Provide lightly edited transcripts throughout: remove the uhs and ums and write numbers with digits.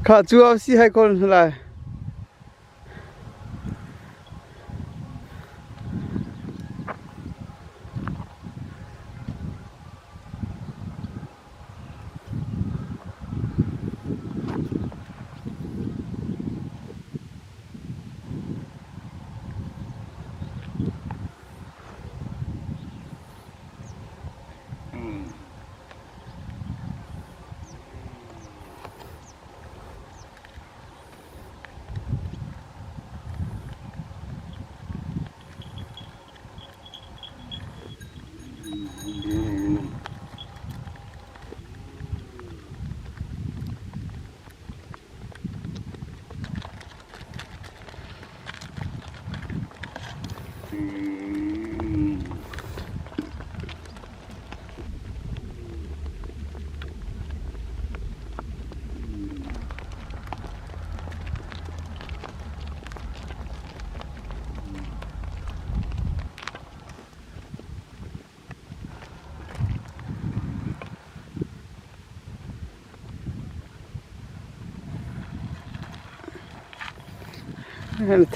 Kha cu a si hai ko lai.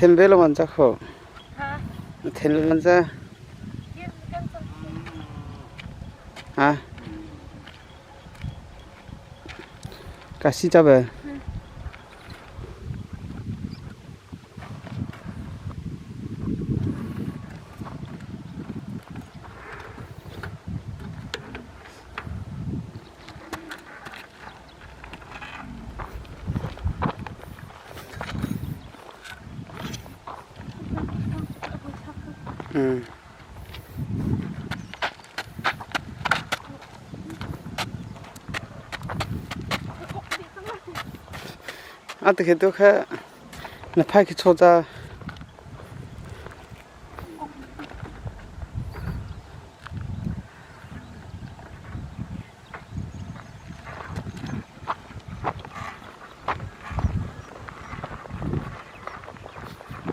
Then ve lo man cha kho. Then lo man cha. Ha. Ka si cha be. A ti khi tu kha na phai khi chaw ta.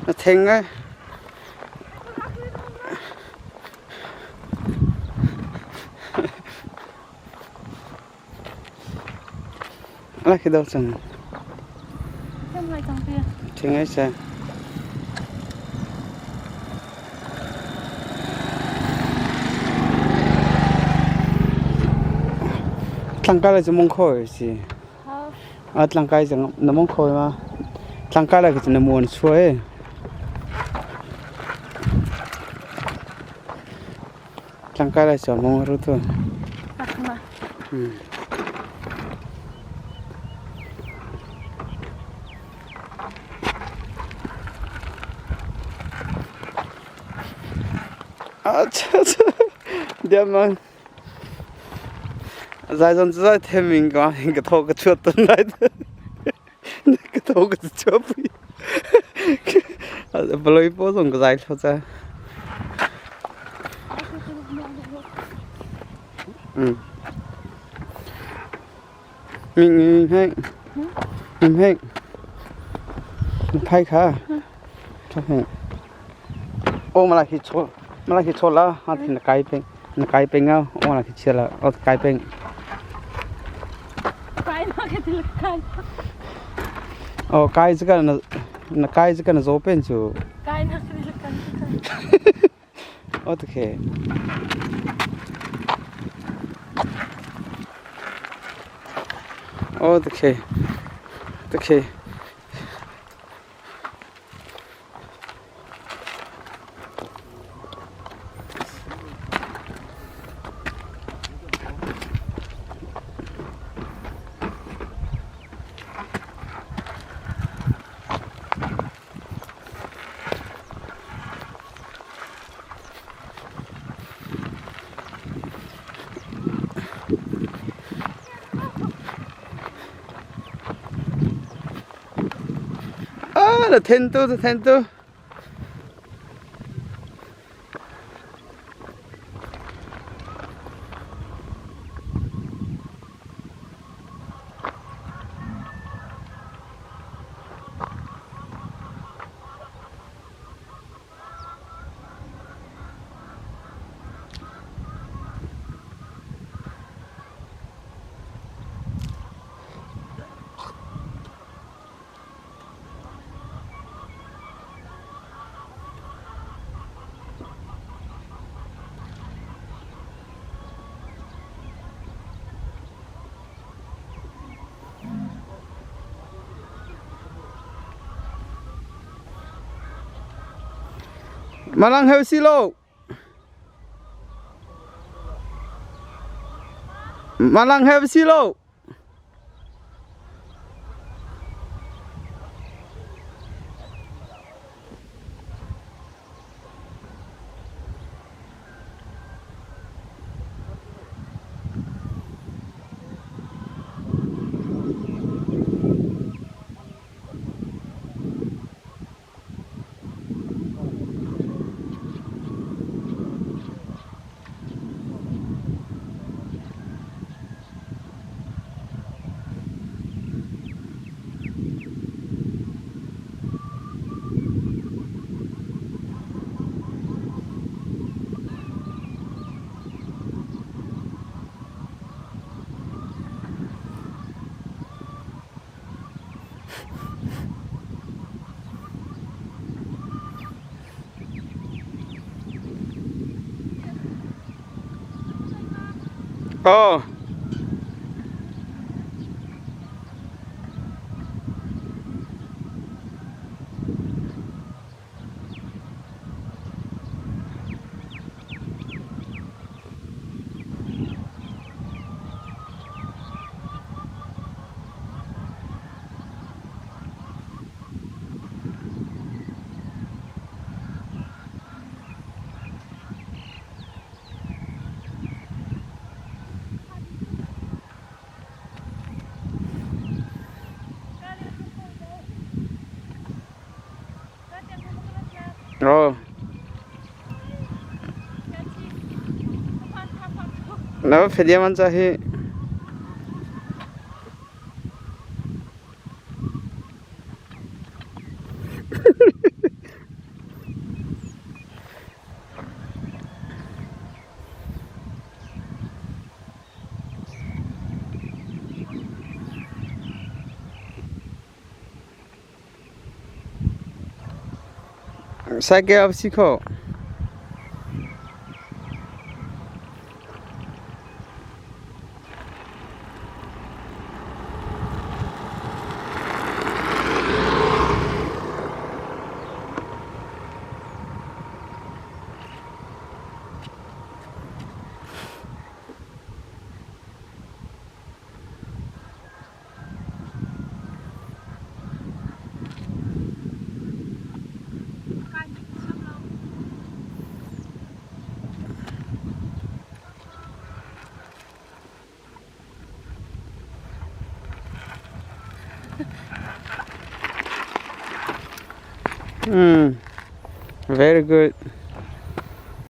Na theng ai. Ala khi dal cang. Theng ai sa. Tlangkal cu mong kho si. A tlangkai zong na mong kho ma. Tlangkal cu na muan suai. Tlangkal cu mong ru tu. Diamang. Zai zon cu zai them in ka ka thaw ka chuat ton lai. Ka thaw ka chuat pui. Paloi po zong ka zai thlo cha. Mình heng. Mình heng. Phai kha. โอ้มาลาคิโชมาลาคิโชละฮะที่นกายเป็นนกายเป็นเงาโอ้มาลาคิเชียละโอ้กายเป็น哦，盖这个那那盖这个那左边就。어떻게? 어떻게? 어떻게? 아, 나 텐트, 텐트. Malang heu si lo. Malang heu si lo. Oh. Oh. Na fediam an ca hi. Cycle si kho. Very good.